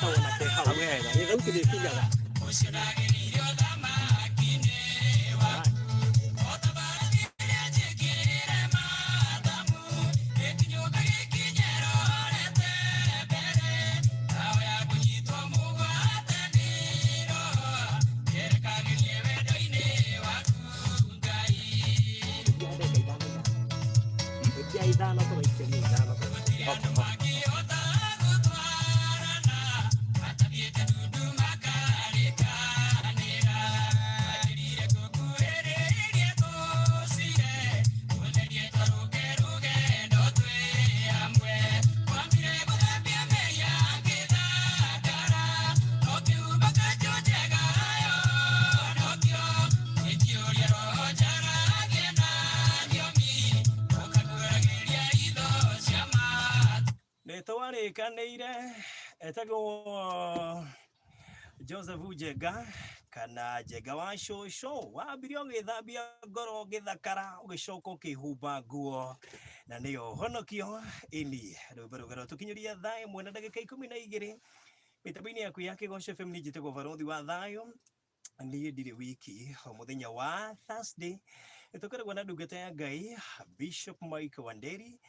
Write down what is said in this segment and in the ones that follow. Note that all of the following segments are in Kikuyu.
Bata wona ke hau. Hau hega. Ĩ thauti nĩ ĩkinyaga. Ĩkia ndagĩka ithano ĩkia ithano tũgaikĩria ithano tũgaikĩria. Nĩ twarĩkanĩire etagwo Joseph Njenga kana Njenga wa cũcũ, wambire ũgĩthambia ngoro ũgĩthakara ũgĩcoka ũkĩhumba nguo na nĩyo honokio ini rwĩmbo rũu rũtũkinyĩria thaa ĩmwe na ndagĩka ikũmi na igĩrĩ mĩtambo-inĩ yaku ya Kĩgoco FM. Niĩ njĩtagwo Barothi wa Thayũ, niĩ ndirĩ wiki. O mũthenya wa Thursday nĩtũkoragwo na ndungata ya Ngai Bishop Mike Wanderi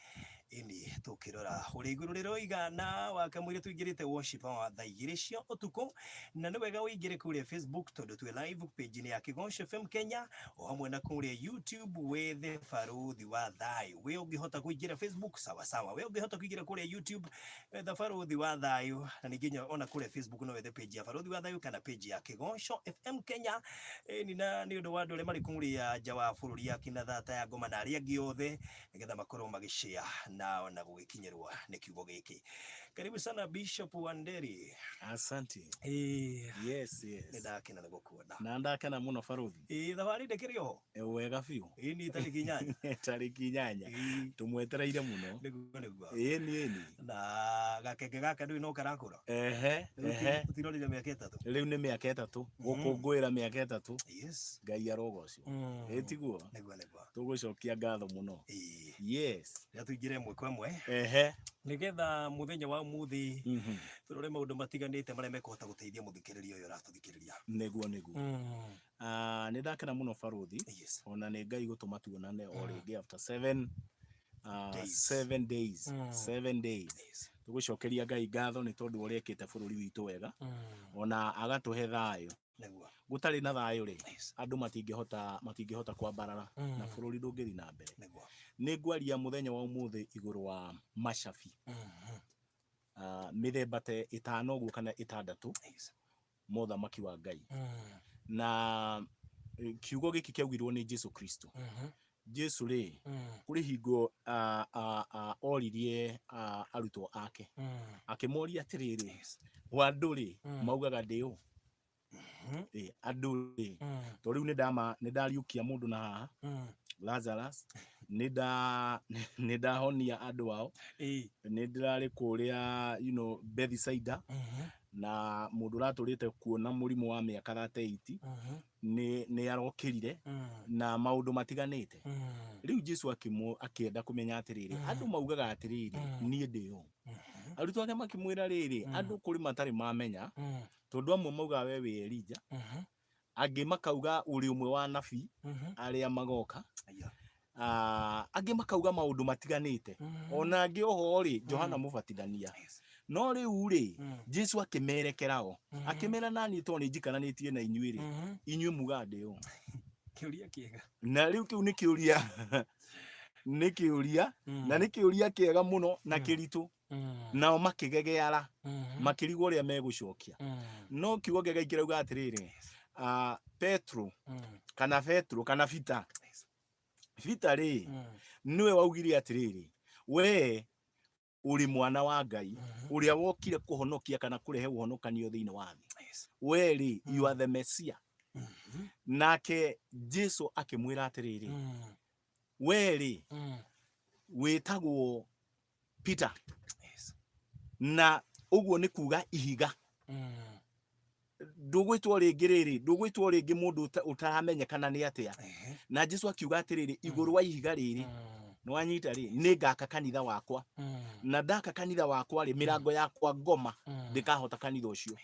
ini tũkĩrora ũrĩa igũrũ rĩroiga na wakamũire tũingĩrĩte worship hour thaa igĩrĩ cia ũtukũ, na nĩ wega ũingĩre kũrĩa Facebook tondũ twĩ live page-inĩ ya Kĩgoco FM Kenya o hamwe na kũrĩa YouTube wethe Barũthi wa Thayũ. We ũngĩhota kũingĩra Facebook sawa sawa, we ũngĩhota kũingĩra kũrĩa YouTube wetha Barũthi wa Thayũ, na ningĩ nginya ona kũrĩa Facebook no wethe page ya Barũthi wa Thayũ kana page ya Kĩgoco FM Kenya. Ĩni na nĩ ũndũ wa andũ arĩa marĩ kũrĩa nja wa bũrũri akina thata ya ngoma na arĩa angĩ othe nĩgetha makorwo magĩshare na ona gũgĩkinyĩrwo nĩ kiugo gĩkĩ. Karibu sana Bishop Wanderi. Asante. Ĩĩ, Yes. nĩ ndakena nĩ gũkuona. Na ndakena mũno barothi. Ĩĩ, thabarĩ ndĩkĩrĩ oho? E, wega biũ. Ĩĩ, nĩ tarĩki 8. Tarĩki 8. Tũmwetereire mũno. Nĩguo nĩguo. Ĩni ĩni. Na gakenge gaka ndũĩ no karakũra. Ehe, ehe. Ũtirorire mĩaka 3. Rĩu nĩ mĩaka 3. Gũkũngũĩra mĩaka 3. Yes. Ngai arogocwo. Ĩ tiguo? Nĩguo nĩguo. Tũgũcokia ngatho mũno. Ĩĩ. Yes. Rĩrĩa tũingĩre ĩmwe kwa ĩmwe. Ehe. Nĩgetha mũthenya wa ũmũthĩ tũrore maũndũ matiganĩte marĩa mekũhota gũteithia mũthikĩrĩria ũyũ ũratũthikĩrĩria. Nĩguo nĩguo. Ah, nĩ ndakena mũno barothi. Yes. Ona nĩ Ngai gũtũma tuonane o rĩngĩ after 7 days. 7 days. 7 days. Yes. Tũgũcokeria Ngai ngatho nĩ tondũ ũrĩa ekĩte bũrũri witũ wega. Ona agatũhe thayũ. Nĩguo. Gũtarĩ na thayũ rĩ, Yes. andũ matingĩhota kwambarara na bũrũri ndũngĩthiĩ na mbere. Nĩguo. Nĩ ngwaria mũthenya wa ũmũthĩ igũrũ wa macabi. Mĩthemba ta 5 ũguo kana 6 Yes. mothamaki wa Ngai. Na kiugo gĩkĩ kĩaugirwo nĩ Jesu Kristo. Jesu rĩ, kũrĩ hingo oririe arutwo ake akĩmoria atĩrĩrĩ, wa andũ rĩ maugaga ndĩ ũ? Andũ rĩ, to rĩu nĩ ndariũkia mũndũ na haha Lazarus, nĩ ndahonia andũ ao, nĩ ndĩrarĩ kũrĩa Bethsaida, na mũndũ ũratũrĩte kuona mũrimũ wa mĩaka 38 nĩ arokĩrire na maũndũ matiganĩte. Rĩu Jesu akĩenda kũmenya atĩrĩrĩ, andũ maugaga atĩrĩrĩ, niĩ ndĩ ũ? Arutwo ake makĩmwĩra rĩrĩ, andũ kũrĩ matarĩ mamenya, tondũ amwe maugaga we wĩ Elija, angĩ makauga ũrĩ ũmwe wa nabii arĩa magoka, angĩ makauga maũndũ matiganĩte, ona angĩ oho rĩ, Johana Mũbatithania. No rĩu rĩ, Jesu akĩmerekera o, akĩmera naniĩ tondũ nĩ njikaranĩtie na inyuĩ rĩ, inyuĩ mugaga ndĩ ũ? Kĩũria kĩega. Na rĩu kĩu nĩ kĩũria, nĩ kĩũria, na nĩ kĩũria kĩega mũno na kĩritũ. Nao makĩgegeara, makĩrigwo ũrĩa megũcokia. No kiugo kĩa Ngai kĩrauga atĩrĩrĩ, Petro kana Petro kana Peter, Peter rĩ, nĩwe waugire atĩrĩrĩ, we ũrĩ mwana wa Ngai ũrĩa wokire kũhonokia kana kũrehe ũhonokanio thĩinĩ wa thĩ. We rĩ, you are the Messiah. Nake Jesu akĩmwĩra atĩrĩrĩ, we rĩ, wĩtagwo Peter. Na ũguo nĩ kuga ihiga. Ndũgwĩtwo rĩngĩ rĩrĩ, ndũgwĩtwo rĩngĩ mũndũ ũtaramenyekana nĩ atĩa. Na Jesu akiuga atĩrĩrĩ, igũrũ wa ihiga rĩrĩ. Nĩwanyita rĩ, nĩ ngaka kanitha wakwa, na ndaka kanitha wakwa rĩ, mĩrango yakwa ngoma ndĩkahota kanitha ũcio.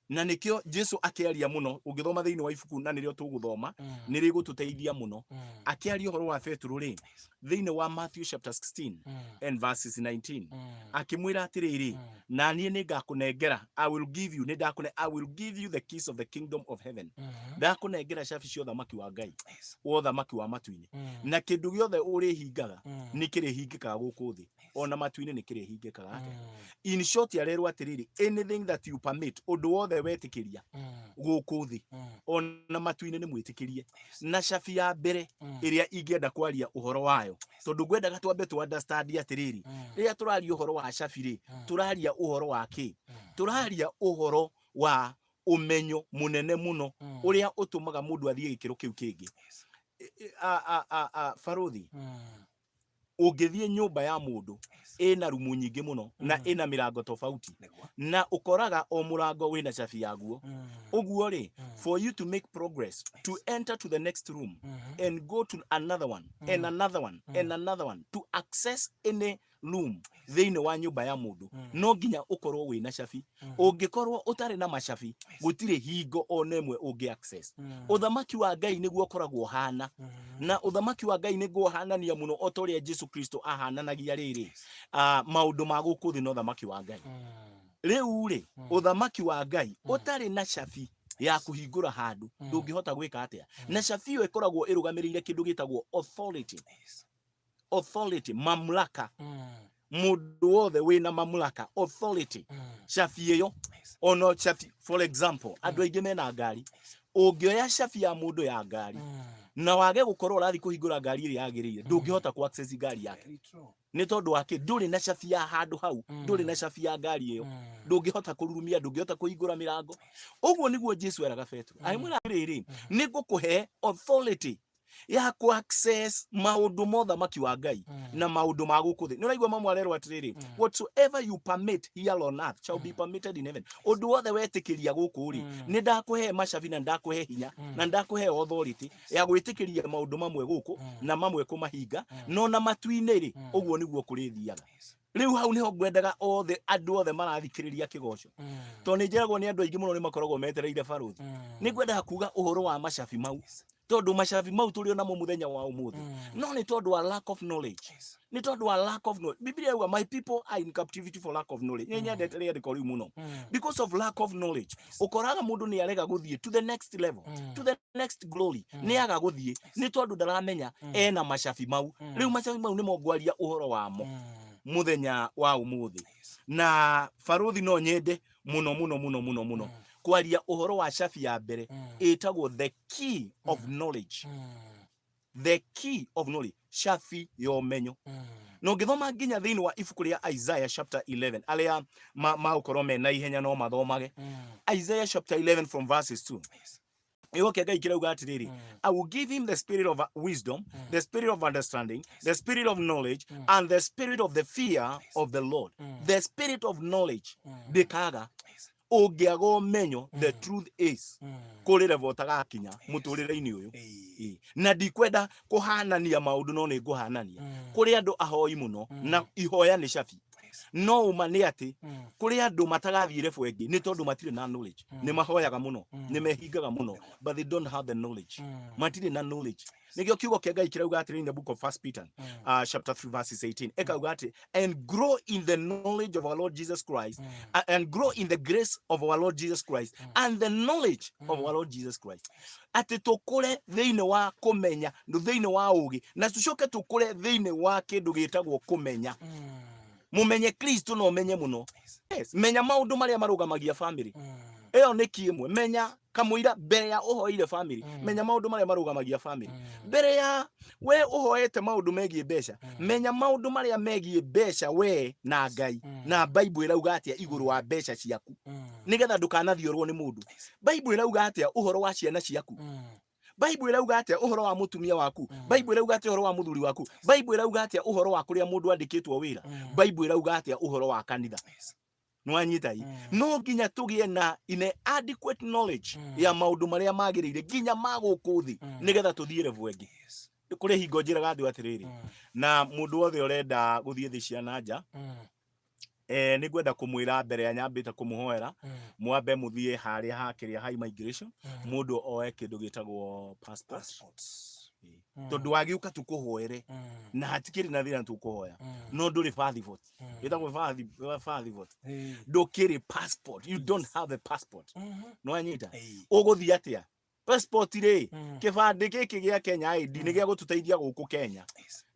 Na nĩkĩo Jesu akĩaria mũno, ũngĩthoma thĩinĩ wa ibuku na nĩrĩo tũgũthoma, nĩ rĩgũtũteithia mũno. Akĩaria ũhoro wa Petero rĩ, thĩinĩ wa Matthew chapter 16 and verses 19, akĩmwĩra atĩrĩrĩ, na niĩ nĩ ngakũnengera, I will give you, nĩ ndakũne, I will give you the keys of the kingdom of heaven. Ndakũnengera cabi cia ũthamaki wa Ngai, wa ũthamaki wa matu-inĩ. Na kĩndũ gĩothe ũrĩhingaga nĩ kĩrĩhingĩkaga gũkũ thĩ, ona matu-inĩ nĩ kĩrĩhingĩkaga atĩa. In short, arerwo atĩrĩrĩ, anything that you permit, ũndũ wothe wetĩkĩria gũkũ thĩ, ona matu-inĩ nĩ mwĩtĩkĩrie. Na cabi ya mbere ĩrĩa ingĩenda kwaria ũhoro wayo, tondũ ngwendaga twambe tũ understand atĩrĩrĩ, rĩrĩa tũraria ũhoro wa cabi rĩ, tũraria ũhoro wa kĩ? Tũraria ũhoro wa ũmenyo mũnene mũno ũrĩa ũtũmaga mũndũ athiĩ gĩkĩro kĩu kĩngĩ. Barũthi, ũngĩthiĩ nyũmba ya mũndũ ĩna rumu nyingĩ mũno na ĩna mĩrango tofauti, na ũkoraga o mũrango wĩna cabi yaguo, ũguo rĩ, for you to make progress, to enter to the next room and go to another one and another one and another one, to access any room thĩinĩ wa nyũmba ya mũndũ, no nginya ũkorwo wĩna cabi. Ũngĩkorwo ũtarĩ na macabi, gũtirĩ hingo ona ĩmwe ũngĩ access. Ũthamaki wa Ngai nĩguo ũkoragwo ũhana, na ũthamaki wa Ngai nĩguo ũhanania mũno o ta ũrĩa Jesu Kristo ahananagia rĩrĩ, maũndũ ma gũkũ thĩ na ũthamaki wa Ngai. Rĩu rĩ, ũthamaki wa Ngai ũtarĩ na cabi ya kũhingũra handũ, ndũngĩhota gwĩka atĩa. Na cabi ĩyo ĩkoragwo ĩrũgamĩrĩire kĩndũ gĩtagwo authority. Authority, mamlaka. Mũndũ wothe wĩna mamlaka, authority, cabi ĩyo, ona cabi, for example, andũ aingĩ mena ngari. Ũngĩoya cabi ya mũndũ ya ngari na wage gũkorwo ũrathiĩ kũhingũra ngari ĩrĩa yagĩrĩire, ndũngĩhota ku access ngari yake. Very true. Nĩ tondũ wa kĩ? Ndũrĩ na cabi ya handũ hau, ndũrĩ na cabi ya ngari ĩyo, ndũngĩhota kũrurumia, ndũngĩhota kũhingũra mĩrango. Ũguo nĩguo Jesu eraga Petero, akĩmwĩra rĩrĩ, nĩ ngũkũhe authority ya ku access maũndũ ma ũthamaki wa Ngai na maũndũ ma gũkũ thĩ. Nĩ ũraigua mamwe arerwo atĩrĩrĩ, whatsoever you permit here on earth shall be permitted in heaven. Ũndũ wothe wetĩkĩria gũkũ rĩ, nĩ ndakũhe macabi na ndakũhe hinya na ndakũhe authority ya gwĩtĩkĩria maũndũ mamwe gũkũ na mamwe kũmahinga, no na matu-inĩ rĩ, ũguo nĩguo kũrĩthiaga. Rĩu hau nĩho ngwendaga othe, andũ othe marathikĩrĩria kĩgoco, tondũ nĩ njĩragwo nĩ andũ aingĩ mũno nĩ makoragwo metereire barũthi. Nĩ ngwendaga kuga ũhoro wa macabi mau, tondũ macabi mau tũrĩ onamo mũthenya wa ũmũthĩ, no nĩ tondũ wa lack of knowledge, nĩ tondũ wa lack of knowledge. Biblia yauga, "My people are in captivity for lack of knowledge." Nĩ nyendete rĩandĩko rĩu mũno. Because of lack of knowledge, ũkoraga mũndũ nĩ arega gũthiĩ to the next level, to the next glory. Nĩ aga gũthiĩ nĩ tondũ ndaramenya ena macabi mau. Rĩu macabi mau nĩmo ngwaria ũhoro wamo mũthenya wa ũmũthĩ. Na barũthi, no nyende mũno mũno mũno mũno mũno kwaria ũhoro wa cabi ya mbere ĩtagwo the key of knowledge. The key of knowledge, cabi ya ũmenyo. Na ũngĩthoma nginya thĩinĩ wa ibuku rĩa Isaiah chapter 11, arĩa magũkorwo mena ihenya no mathomage Isaiah chapter 11 from verses 2, kiugo kĩa Ngai kĩrauga atĩrĩrĩ, "I will give him the spirit of wisdom, the spirit of understanding, the spirit of knowledge and the spirit of the fear of the Lord." The spirit of knowledge ndĩkaga. Ũngĩaga ũmenyo, the truth is, kũrĩ level ũtagakinya mũtũrĩre-inĩ ũyũ. Ĩĩ. Na ndikwenda kũhanania maũndũ, no nĩ ngũhanania. Kũrĩ andũ ahoi mũno, na ihoya nĩ cabi, no ũma nĩ atĩ kũrĩ andũ matagathiĩ level ĩngĩ nĩ tondũ matirĩ na knowledge. Nĩ mahoyaga mũno, nĩ mehingaga mũno, but they don't have the knowledge. Matirĩ na knowledge. Nĩkĩo kiugo kĩa Ngai kĩrauga atĩrĩ in the book of First Peter chapter 3 verses 18, ĩkauga atĩ, "And grow in the knowledge of our Lord Jesus Christ, and grow in the grace of our Lord Jesus Christ and the knowledge of our Lord Jesus Christ." Atĩ tũkũre thĩinĩ wa kũmenya, thĩinĩ wa ũũgĩ, na tũcoke tũkũre thĩinĩ wa kĩndũ gĩtagwo kũmenya. Mũmenye Kristo na ũmenye mũno. Yes, menya maũndũ marĩa marũgamagia family. Ĩyo nĩ key ĩmwe. Menya kamũira mbere ya ũhoeire family, menya maũndũ marĩa marũgamagia family. Mbere ya we ũhoete maũndũ megiĩ mbeca, menya maũndũ marĩa megiĩ mbeca we na Ngai na Bible ĩrauga atĩa igũrũ wa mbeca ciaku, nĩgetha ndũkanathiorwo nĩ mũndũ. Bible ĩrauga atĩa ũhoro wa ciana ciaku? Bible ĩrauga atĩa ũhoro wa mũtumia waku? Bible ĩrauga atĩa ũhoro wa mũthuri waku? Bible ĩrauga atĩa ũhoro wa kũrĩa mũndũ andĩkĩtwo wĩra? Bible ĩrauga atĩa ũhoro wa kanitha? Nĩwanyita i? No nginya tũgĩe na in adequate knowledge ya maũndũ marĩa magĩrĩire nginya ma gũkũ thĩ, nĩgetha tũthiĩ level ĩngĩ. Kũrĩ hingo njĩraga andũ atĩrĩrĩ, na mũndũ wothe ũrenda gũthiĩ thĩ cia na nja, nĩ ngwenda kũmwĩra mbere ya nyambĩte kũmũhoera, mwambe mũthiĩ harĩa ha kĩrĩa ha immigration, mũndũ oe kĩndũ gĩtagwo passport. Passports. Tondũ wagĩũka tũkũhoere na hatikĩrĩ na thĩna, tũkũhoya, no ndũrĩ passport, ĩtagwo passport, ndũkĩrĩ passport, you don't have a passport. No anyita, ũgũthiĩ atĩa? Passport rĩ, kĩbandĩ gĩkĩ gĩa Kenya, ID, nĩ gĩa gũtũteithia gũkũ Kenya,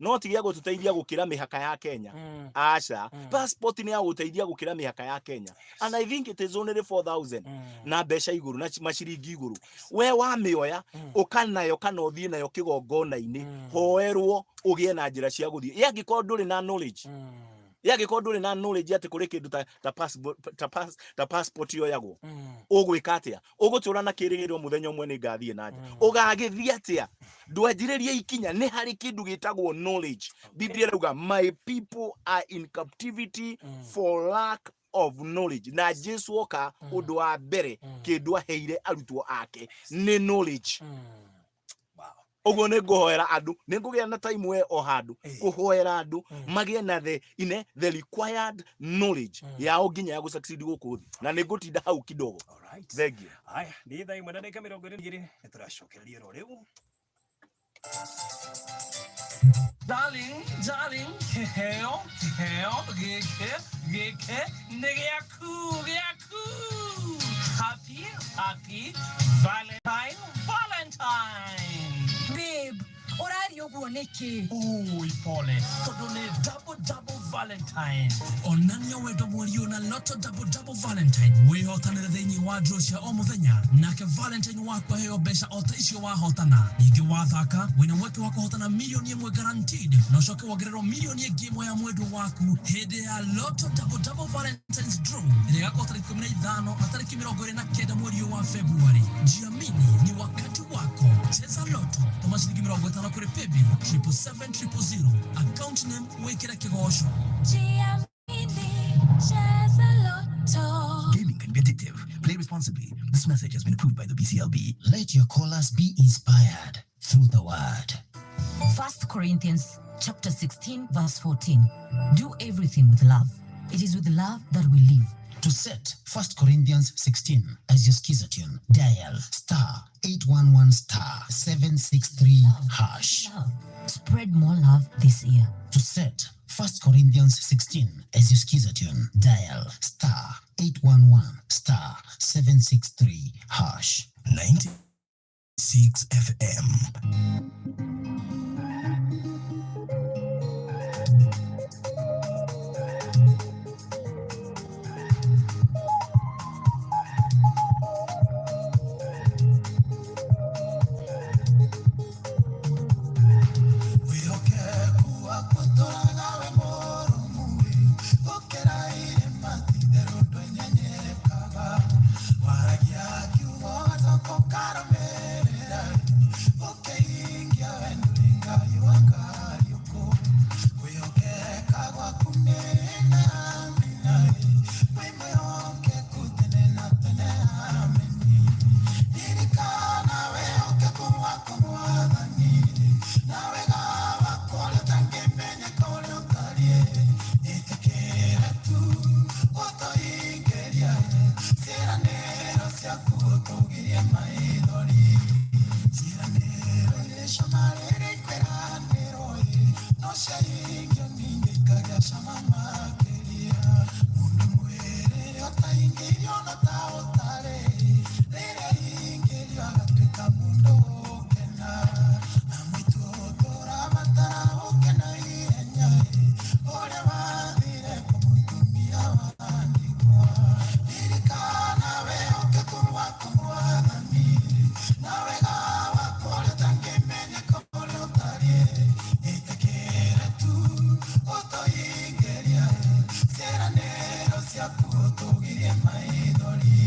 no ti gĩa gũtũteithia gũkĩra mĩhaka ya Kenya. Aca, passport nĩ ya gũteithia gũkĩra mĩhaka ya Kenya, and I think it is only 4000 na mbeca igũrũ na maciringi igũrũ. We wamĩoya, ũkanayo kana ũthiĩ nayo kĩgongona-inĩ, hoerwo ũgĩe na njĩra cia gũthiĩ. Yangĩkorwo ndũrĩ na knowledge, yangĩkorwo ndũrĩ na knowledge atĩ kũrĩ kĩndũ ta passport yoyagwo, ũgwĩka atĩa? Ũgũtũra na kĩrĩgĩrĩro mũthenya ũmwe nĩ ngathiĩ na nja. Ũgagĩthiĩ atĩa ndwanjĩrĩria ikinya? Nĩ harĩ kĩndũ gĩtagwo knowledge. Biblia ĩrauga, "My people are in captivity for lack of knowledge." Na Jesu oka, ũndũ wa mbere kĩndũ aheire arutwo ake nĩ knowledge. Ũguo nĩ ngũhoera andũ, nĩ ngũgĩa na time we o handũ kũhoera andũ magĩe na the required knowledge yao nginya ya gũsucceed gũkũ thĩ, na nĩ ngũtinda hau kidogo. Alright. Thank you. Haya, nĩ thaa 1 na ndagĩka 22, nĩ tũracokereria ro rĩu. Darling, darling, kĩheo, kĩheo, gĩkĩ, gĩkĩ, nĩ gĩaku, gĩaku. Happy, happy, Valentine, Valentine. Babe, ũraria ũguo nĩkĩ? Ui, pole, tondũ nĩ double double Valentine. Onania wendo mweri ũyũ na Lotto Double Double Valentine, wĩhotanĩre thĩinĩ wa draw cia o mũthenya, nake Valentine waku aheo mbeca o ta icio wahotana. Ningĩ wathaka, wĩna mweke wa kũhotana 1 million guaranteed, na ũcoke wongererwo 1 million ĩmwe ya mwendwa waku hĩndĩ ya Lotto Double Double Valentine's draw ĩrĩa ĩgakorwo tarĩki 15 na tarĩki 29 mweri ũyũ wa February. Jiamini, ni wakati wako. Cheza Lotto. Tũma ciringi 50 kũrĩ paybill 777 000, account name wĩkĩre Kĩgoco. Jiamini, cheza Lotto. Gaming can be addictive. Play responsibly. This message has been approved by the BCLB. Let your callers be inspired through the word. 1 Corinthians chapter 16 verse 14. Do everything with love. It is with love that we live. To set 1 Corinthians 16 as your skiza tune, dial *811*763#. Love. Spread more love this year. To set 1 Corinthians 16 as your skiza tune, dial *811*763#. 96 FM. Wĩhokeku waku tũraga wĩ mũrũmu, gũkĩra irĩma, ti-itherũ ndwenyenyekaga. Waragia kiugo ũgacoka ũkarũmĩrĩra, ũkĩhingia, we ndũrĩ Ngai wa ngariũkũ. Kwĩhokeka gwaku nĩ na amina, wĩ mwĩhokeku tene na tene, ameni. Ririkana wĩhokeku waku Mwathani, na wega waku ũrĩa ũtangĩmenyeka ũrĩa ũtariĩ. Ĩtĩkĩra tu ũtũhingĩria ciĩranĩro ciaku, ũtũgirie maithori. Ciĩranĩro irĩ cama rĩrĩa ikwĩranĩrwo, no ciahingio ningĩ ikagĩa cama makĩria. Mũndũ mwĩrĩ ũtaingĩrio no ta ũtarĩ, rĩrĩa aingĩrio agatuĩka mũndũ gũkena. Na mũitũ tũrabatara gũkena ihenya, ũrĩa wathire kwa mũtumia wa ndigwa. Ririkana wĩhokeku waku Mwathani, na wega waku ũrĩa ũtangĩmenyeka ũrĩa ũtariĩ. Ĩtĩkĩra tu ũtũhingĩria ciĩranĩro ciaku, ũtũgirie maithori.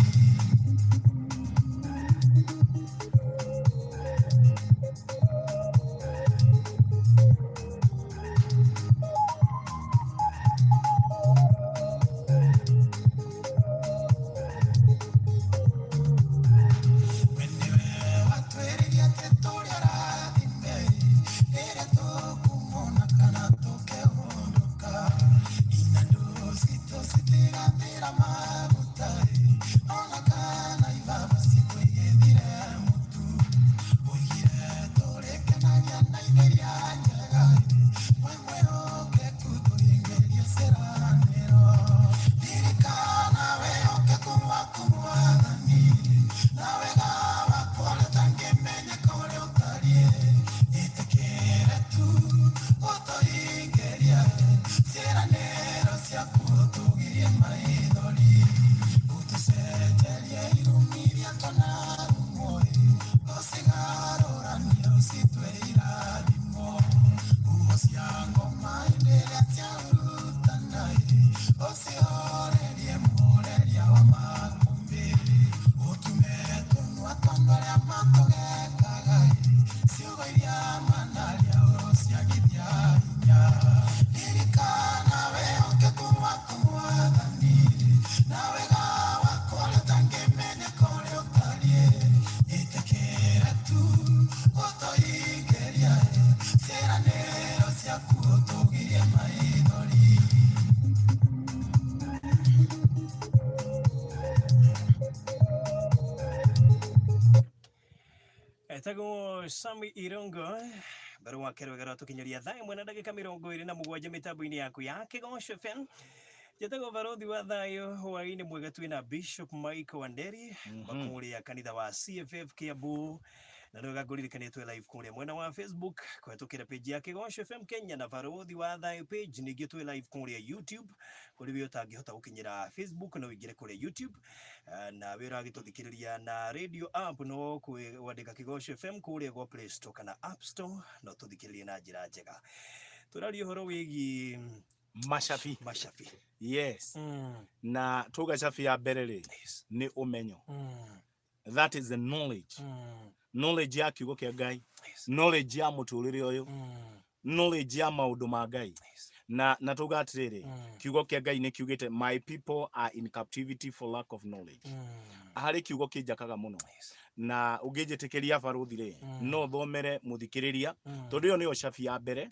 Wĩ mwĩhokeku tũhingĩrie ciĩranĩro. Ririkana wĩhokeku waku Mwathani, na wega waku ũrĩa ũtangĩmenyeka ũrĩa ũtariĩ. Ĩtĩkĩre tu gũtũhingĩria ciĩranĩro ciaku ũtũgirie maithori. Ũtũcenjerie irumi iria twanarumwo ũcigarũranie ũcitue irathimo. Huho cia ngoma hĩndĩ ĩrĩa ciahurutana ũcihorerie mũhoreria wa makũmbĩ. Ũtume tũnua twa andũ arĩa matũgekaga ciugo iria manaria ũrociagithia hinya. Ririkana wĩhokeku waku Mwathani, na wega waku ũrĩa ũtangĩmenyeka ũrĩa ũtariĩ. Ĩtĩkĩre tu gũtũhingĩria ciĩranĩro ciaku ũtũgirie maithori. Etagwo Sami Irongo mbere wake rwega rwatũkinyĩria thaa ĩmwe na ndagĩka 27 mĩtambo-inĩ yaku ya Kĩgoco FM. Njĩtagwo barothi wa thayũ hwaĩ-inĩ mwega twĩna Bishop Mike Wanderi kuma kũrĩa kanitha wa CFF Kiambu na nĩ wega ngũririkanie twĩ live kũrĩa mwena wa Facebook kũhetũkĩra page ya Kĩgoco FM Kenya na barothi wa thayũ page, ningĩ twĩ live kũrĩa YouTube kũrĩ we ũtangĩhota gũkinyĩra Facebook no ũingĩre kũrĩa YouTube. Na we ũragĩtũthikĩrĩria na radio app no kwandĩka Kĩgoco FM kũrĩa gwa Play Store kana App Store no tũthikĩrĩrie na njĩra njega. Tũraria ũhoro wĩgiĩ Macabi. Macabi. Yes. Na tuga cabi ya mbere rĩ nĩ ũmenyo. That is the knowledge. Knowledge ya kiugo kĩa Ngai. Knowledge ya mũtũrĩre ũyũ. Knowledge ya maũndũ ma Ngai. Na tuga atĩrĩrĩ, kiugo kĩa Ngai nĩ kiugĩte my people are in captivity for lack of knowledge. Harĩ kiugo kĩnjakaga mũno. Na ũngĩnjĩtĩkĩria barũthi rĩ, no thomere mũthikĩrĩria tondũ ĩyo nĩyo cabi ya mbere.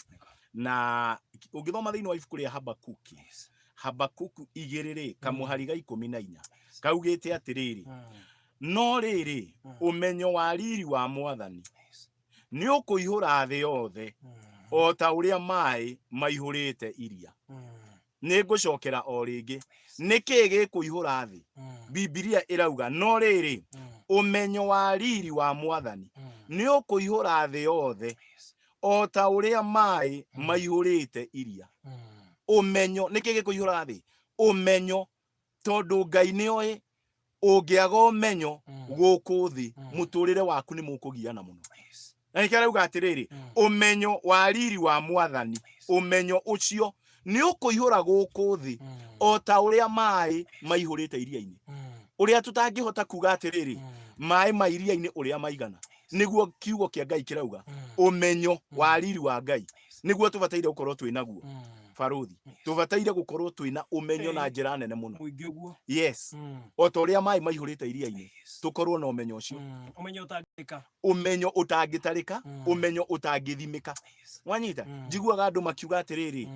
Na ũngĩthoma thĩinĩ wa ibuku rĩa Habakuki, Habakuku 2 rĩ, kamũhari ga 14 kaugĩte atĩrĩrĩ, no rĩrĩ, ũmenyo wa riri wa Mwathani nĩ ũkũihũra thĩ yothe o ta ũrĩa maĩ maihũrĩte iria. Nĩ ngũcokera o rĩngĩ, nĩ kĩĩ gĩkũihũra thĩ? Bibilia ĩrauga, no rĩrĩ, ũmenyo wa riri wa Mwathani nĩ ũkũihũra thĩ yothe o ta ũrĩa maĩ maihũrĩte iria. Ũmenyo nĩ kĩĩ gĩkũihũra thĩ? Ũmenyo, tondũ Ngai nĩ oĩ ũngĩaga ũmenyo gũkũ thĩ mũtũrĩre waku nĩ mũkũgiana mũno. Na nĩkĩo arauga atĩrĩrĩ, ũmenyo wa riri wa Mwathani, ũmenyo ũcio nĩ ũkũihũra gũkũ thĩ o ta ũrĩa maĩ maihũrĩte iria-inĩ. Ũrĩa tũtangĩhota kuga atĩrĩrĩ, maĩ ma iria-inĩ ũrĩa maigana, nĩguo kiugo kĩa Ngai kĩrauga ũmenyo wa riri wa Ngai nĩguo tũbataire gũkorwo twĩ naguo. Barũthi, tũbataire gũkorwo twĩ na ũmenyo na njĩra nene mũno. Mũingĩ ũguo. Yes. O ta ũrĩa maĩ maihũrĩte iria-inĩ, tũkorwo na ũmenyo ũcio. Ũmenyo ũtangĩka. Ũmenyo ũtangĩtarĩka, ũmenyo ũtangĩthimĩka. Wanyita? Njiguaga andũ makiuga atĩrĩrĩ,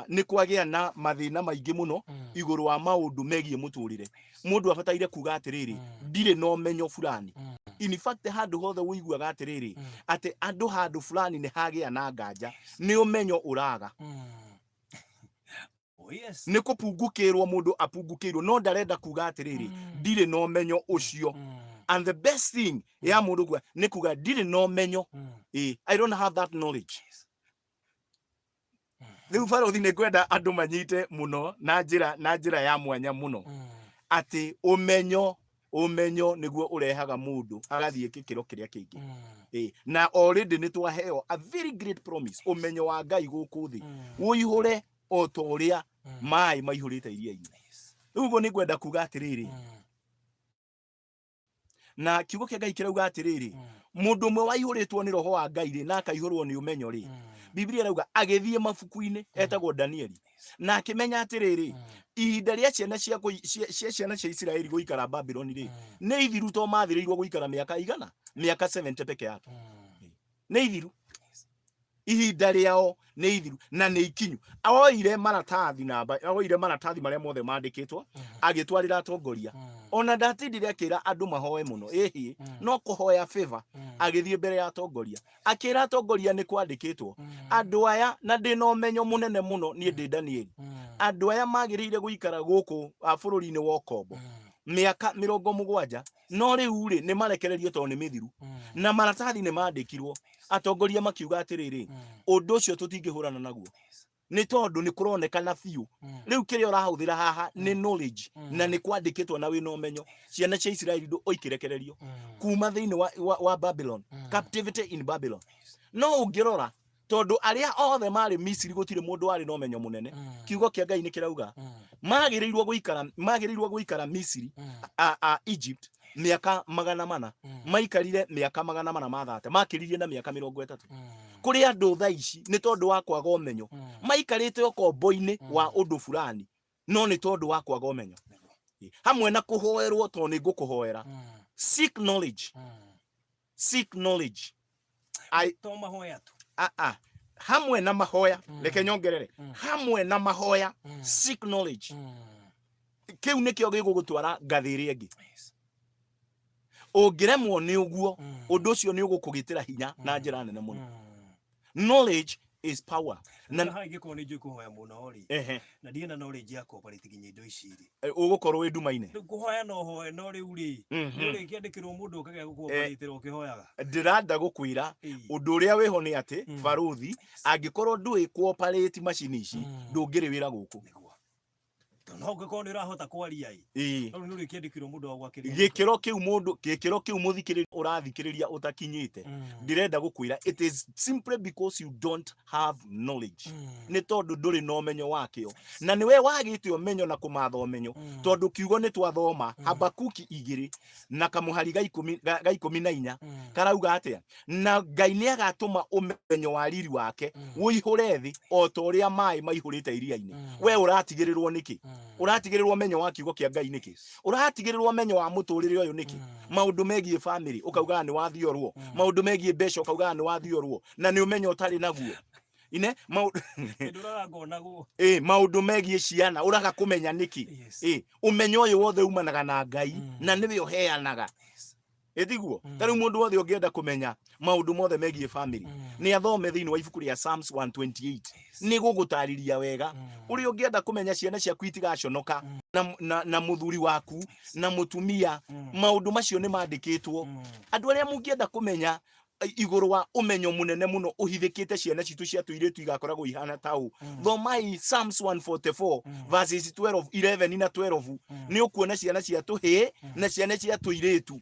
nĩ kwagĩa na mathĩna maingĩ mũno igũrũ wa maũndũ megiĩ mũtũrĩre. Mũndũ abataire kuga atĩrĩrĩ, ndirĩ na ũmenyo fulani. In fact, handũ hothe ũiguaga atĩrĩrĩ, atĩ andũ handũ fulani nĩ hagĩa na nganja, nĩ ũmenyo ũraga. Oh, yes. Nĩ kũpungukĩrwo mũndũ apungukĩirwo, no ndarenda kuga atĩrĩrĩ, ndirĩ na ũmenyo ũcio. And the best thing ya mũndũ kuga nĩ kuga ndirĩ na ũmenyo. I don't have that knowledge. Rĩu barũthi nĩ ngwenda andũ manyite mũno na njĩra ya mwanya mũno atĩ ũmenyo nĩguo ũrehaga mũndũ agathiĩ gĩkĩro kĩrĩa kĩngĩ. Na already nĩ twaheo a very great promise, ũmenyo wa Ngai gũkũ thĩ ũihũre o ta ũrĩa maĩ maihũrĩte iria-inĩ. Rĩu ũguo nĩ ngwenda kuga atĩrĩrĩ, na kiugo kĩa Ngai kĩrauga atĩrĩrĩ, mũndũ ũmwe waihũrĩtwo nĩ roho wa Ngai rĩ, na akaihũrwo nĩ ũmenyo rĩ, Biblia ĩrauga agĩthiĩ mabuku-inĩ, etagwo Danieli, na akĩmenya atĩrĩrĩ, ihinda rĩa ciana cia kũ-, cia, cia ciana cia Isiraeli gũikara Babyloni rĩ, nĩ ithiru to mathĩrĩirwo gũikara mĩaka igana, mĩaka 70 peke yake. Nĩ ithiru. Ihinda rĩao nĩ ithiru na nĩ ikinyu. Oire maratathi namba, oire maratathi marĩa mothe mandĩkĩtwo, agĩtwarĩra atongoria. Ona ndatindire akĩra andũ mahoe mũno, ĩhĩ, no kũhoya favor. Agĩthiĩ mbere ya atongoria, akĩra atongoria, nĩ kwandĩkĩtwo, andũ aya, na ndĩ na ũmenyo mũnene mũno, niĩ ndĩ Danieli, andũ aya magĩrĩire gũikara gũkũ bũrũri-inĩ wa ũkombo mĩaka 70, no rĩu rĩ, nĩ marekererio tondũ nĩ mĩthiru, na maratathi nĩ mandĩkirwo. Atongoria makiuga atĩrĩrĩ, ũndũ ũcio tũtingĩhũrana naguo, nĩ tondũ nĩ kũronekana biũ. Rĩu kĩrĩa ũrahũthĩra haha nĩ knowledge, na nĩ kwandĩkĩtwo na wĩna ũmenyo. Ciana cia Isiraeli ndũ oikĩrekererio kuma thĩinĩ wa Babylon, captivity in Babylon. No ũngĩrora, tondũ arĩa othe marĩ Misiri gũtirĩ mũndũ warĩ na ũmenyo mũnene, kiugo kĩa Ngai nĩ kĩrauga magĩrĩirwo gũikara Misiri, a Egypt mĩaka 400. Maikarire mĩaka 430, makĩririe na mĩaka 30. Kũrĩ andũ thaa ici, nĩ tondũ wa kwaga ũmenyo, maikarĩte ũkombo-inĩ wa ũndũ fulani, no nĩ tondũ wa kwaga ũmenyo hamwe na kũhoerwo, tondũ nĩ ngũkũhoera. Seek knowledge, seek knowledge. To mahoya tu. Ah, ah. Hamwe na mahoya, reke nyongerere, hamwe na mahoya, seek knowledge. Kĩu nĩkĩo gĩgũgũtwara ngathĩ ĩrĩa ĩngĩ. Ũngĩremwo nĩ ũguo, ũndũ ũcio nĩ ũgũkũgitĩra hinya na njĩra nene mũno. Knowledge is power. Na haha ingĩkorwo nĩ njũĩ kũhoya mũno rĩ, na ndirĩ na knowledge ya kũoperate nginya indo ici rĩ, Ũgũkorwo wĩ nduma-inĩ. Rĩu kũhoya no hoe, no rĩu rĩ, nĩ ũrĩkĩandĩkĩrwo mũndũ ũkagĩa gũkũoperatĩra ũkĩhoyaga? Ndĩranda gũkwĩra, ũndũ ũrĩa wĩho nĩ atĩ, barũthi, angĩkorwo ndũĩ kũoperate macini ici, ndũngĩrĩ wĩra gũkũ. Tondũ no ũngĩkorwo nĩ ũrahota kwaria ĩ, no rĩu nĩ ũrĩkĩandĩkĩrwo mũndũ wa gwakĩria. Gĩkĩro kĩu mũndũ, gĩkĩro kĩu mũthikĩrĩria ũrathikĩrĩria ũtakinyĩte, ndĩrenda gũkwĩra, it is simply because you don't have knowledge, nĩ tondũ ndũrĩ na ũmenyo wakĩo, na nĩwe wagĩte ũmenyo na kũmatha ũmenyo, tondũ kiugo nĩ twathoma Habakuki 2 na kamũhari ga 14 karauga atĩa? Na Ngai nĩ agatũma ũmenyo wa riri wake ũihũre thĩ o ta ũrĩa maĩ maihũrĩte iria-inĩ. We ũratigĩrĩrwo nĩkĩ? Ũratigĩrĩrwo ũmenyo wa kiugo kĩa Ngai nĩkĩ? Ũratigĩrĩrwo ũmenyo wa mũtũrĩre ũyũ nĩkĩ? Maũndũ megiĩ family ũkaugaga nĩ wathiorwo, maũndũ megiĩ mbeca ũkaugaga nĩ wathiorwo, na nĩ ũmenyo ũtarĩ naguo ine maũndũ. Ndũraga ngonagwo. Ĩ, maũndũ megiĩ ciana ũraga kũmenya nĩkĩ? Ĩ, ũmenyo ũyũ wothe umanaga na Ngai, na nĩwe ũheanaga, ĩtiguo? Ta rĩu mũndũ wothe ũngĩenda kũmenya maũndũ mothe megiĩ family, nĩ athome thĩinĩ wa ibuku rĩa Psalms 128, nĩ gũgũtarĩria wega ũrĩa ũngĩenda kũmenya ciana ciaku itigaconoka, na mũthuri waku na mũtumia. Maũndũ macio nĩ mandĩkĩtwo. Andũ arĩa mũngĩenda kũmenya igũrũ wa ũmenyo mũnene mũno ũhithĩkĩte ciana citũ cia tũirĩtu igakoragwo ihana ta ũũ, thomai Psalms 144 verses 12, 11 na 12. Nĩ ũkuona ciana cia tũhĩĩ na ciana cia tũirĩtu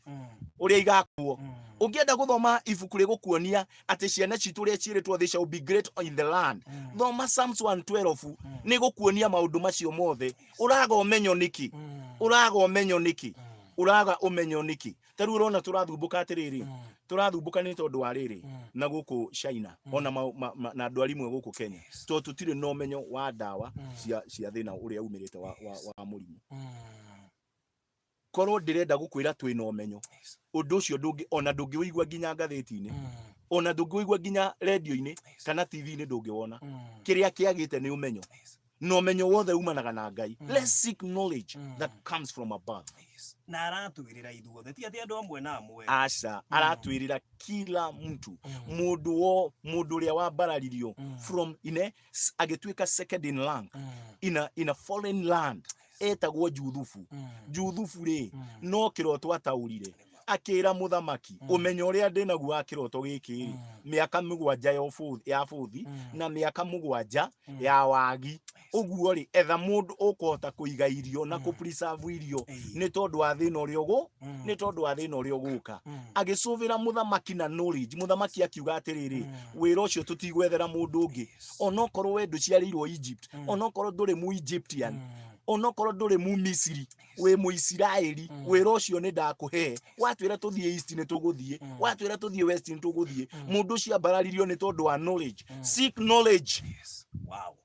ũrĩa igakuo. Ũngĩenda gũthoma ibuku rĩgũkuonia atĩ ciana citũ ũrĩa ciĩrĩtwo they shall be great in the land, thoma Psalms 112, nĩ gũkuonia maũndũ macio mothe. Ũraga ũmenyo nĩkĩ? Ũraga ũmenyo nĩkĩ? Ũraga ũmenyo nĩkĩ? Ta rĩu ũrona tũrathumbũka atĩrĩrĩ, tũrathumbũka nĩ tondũ wa rĩrĩ na gũkũ China, ona na ndwari imwe gũkũ Kenya, tondũ tũtirĩ na ũmenyo wa ndawa cia thĩna ũrĩa umĩrĩte wa mũrimũ. Korwo ndĩrenda gũkwĩra twĩna ũmenyo, ũndũ ũcio ndũngĩ ona ndũngĩũigua nginya ngathĩti-inĩ, ona ndũngĩũigua nginya rendio-inĩ kana TV-inĩ, ndũngĩwona. Kĩrĩa kĩagĩte nĩ ũmenyo, na ũmenyo wothe umanaga na Ngai. Let's seek knowledge that comes from above. Na aratwĩrĩra ithuothe, ti atĩ andũ amwe na amwe. Aca, aratwĩrĩra kila mtu, mũndũ wo mũndũ ũrĩa wambararirio from ine agĩtuĩka second in rank in a foreign land, etagwo Juthubu. Juthubu rĩ, no kĩroto ataũrire, akĩra mũthamaki, ũmenyo ũrĩa ndĩ naguo wa kĩroto gĩkĩ rĩ, mĩaka 7 ya bũthi na mĩaka 7 ya wagi. Ũguo rĩ, etha mũndũ ũkũhota kũiga irio na kũ preserve irio, nĩ tondũ wa thĩna ũrĩa ũgũ nĩ tondũ wa thĩna ũrĩa ũgũka. Agĩcũvĩra mũthamaki na knowledge. Mũthamaki akiuga atĩrĩrĩ, wĩra ũcio tũtigwethera mũndũ ũngĩ, onokorwo we ndũciarĩirwo Egypt, onokorwo ndũrĩ mu Egyptian, onokorwo ndũrĩ mu Misiri, wĩ Mũisiraeli, wĩra ũcio nĩ ndakũhe. Watwĩra tũthiĩ east, nĩ tũgũthiĩ. Watwĩra tũthiĩ west, nĩ tũgũthiĩ. Mũndũ ũcio ambararirio nĩ tondũ wa knowledge. Seek knowledge. Wow.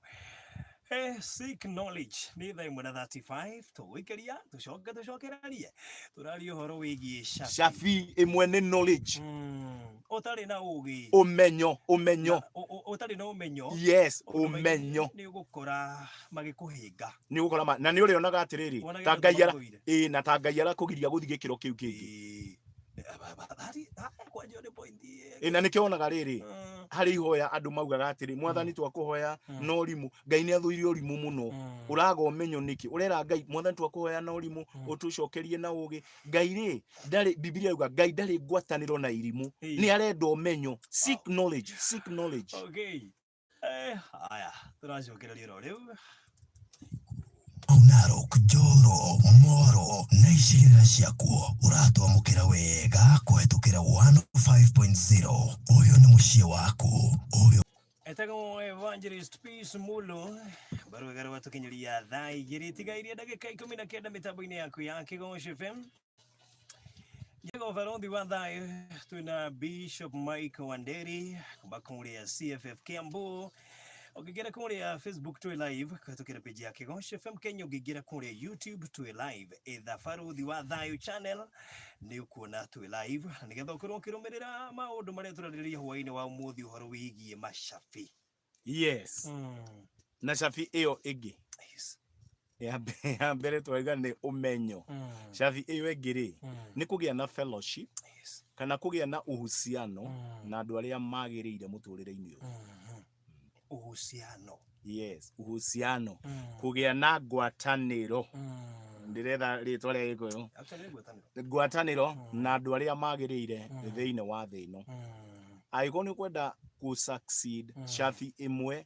Seek knowledge. Nĩ thaa 1 na 35. Tũgũikĩria tũcoke tũcokererie, tũraria ũhoro wĩgiĩ cabi. Cabi ĩmwe nĩ knowledge. Ũtarĩ na ũgĩ, Ũmenyo, ũmenyo. Ũtarĩ na ũmenyo, Yes. maũndũ maingĩ Ũmenyo. nĩ ũgũkora magĩkũhĩnga. Nĩ ũgũkora na nĩ ũrĩonaga atĩrĩrĩ, Wonage ta andũ Ngai ara magũire. Ĩ, na ta Ngai arakũgiria gũthiĩ gĩkĩro kĩu kĩngĩ. Kwanja nĩ point. Ĩ, na nĩkĩo wonaga rĩrĩ harĩ ihoya andũ maugaga atĩrĩ, Mwathani, twakũhoya na ũrimũ. Ngai nĩ athũire ũrimũ mũno. Ũraga ũmenyo nĩkĩ? Ũrera Ngai, Mwathani, twakũhoya na ũrimũ, ũtũcokerie na ũgĩ. Ngai rĩ ndarĩ, Bibilia yuga Ngai ndarĩ ngwatanĩro na irimũ. Nĩ arenda ũmenyo. Seek knowledge, seek knowledge. Okay. Eh, haya, tũracokereria oro rĩu. Narok, Njoro, Moro na icigĩrĩra ciakuo ũratwamũkĩra wega kũhetũkĩra 105.0. Ũyũ nĩ mũciĩ waku. Ũyũ Etagwo Evangelist Peace Mulu barwega rwatũkinyĩria thaa 2 tigairie ndagĩka 19 mĩtambo-inĩ yaku ya Kĩgoco FM. Njego barothi wa thayũ twĩna Bishop Mike Wanderi kuma kũrĩa CFF Kiambu. Ũngĩingĩra kũrĩa Facebook twĩ live kũhetũkĩra page ya Kĩgoco FM Kenya, ũngĩingĩra kũrĩa YouTube twĩ live etha barothi wa thayũ channel nĩ ũkuona twĩ live na nĩgetha ũkorwo ũkĩrũmĩrĩra maũndũ marĩa tũrarĩrĩria hwaĩ-inĩ wa ũmũthĩ ũhoro wĩgiĩ macabi. Yes. Na cabi ĩyo ĩngĩ ya mbere twauga nĩ ũmenyo. Cabi ĩyo ĩngĩ rĩ, nĩ kũgĩa na fellowship kana kũgĩa na uhusiano na andũ arĩa magĩrĩire mũtũrĩre-inĩ ũyũ. Uhusiano. Yes, uhusiano. Kũgĩa na ngwatanĩro. Ndĩretha rĩtwa rĩa Gĩkũyũ. Actually, nĩ ngwatanĩro. Ngwatanĩro na andũ arĩa magĩrĩire thĩinĩ wa thĩ ĩno. Angĩkorwo nĩ ũkwenda kũ succeed, cabi ĩmwe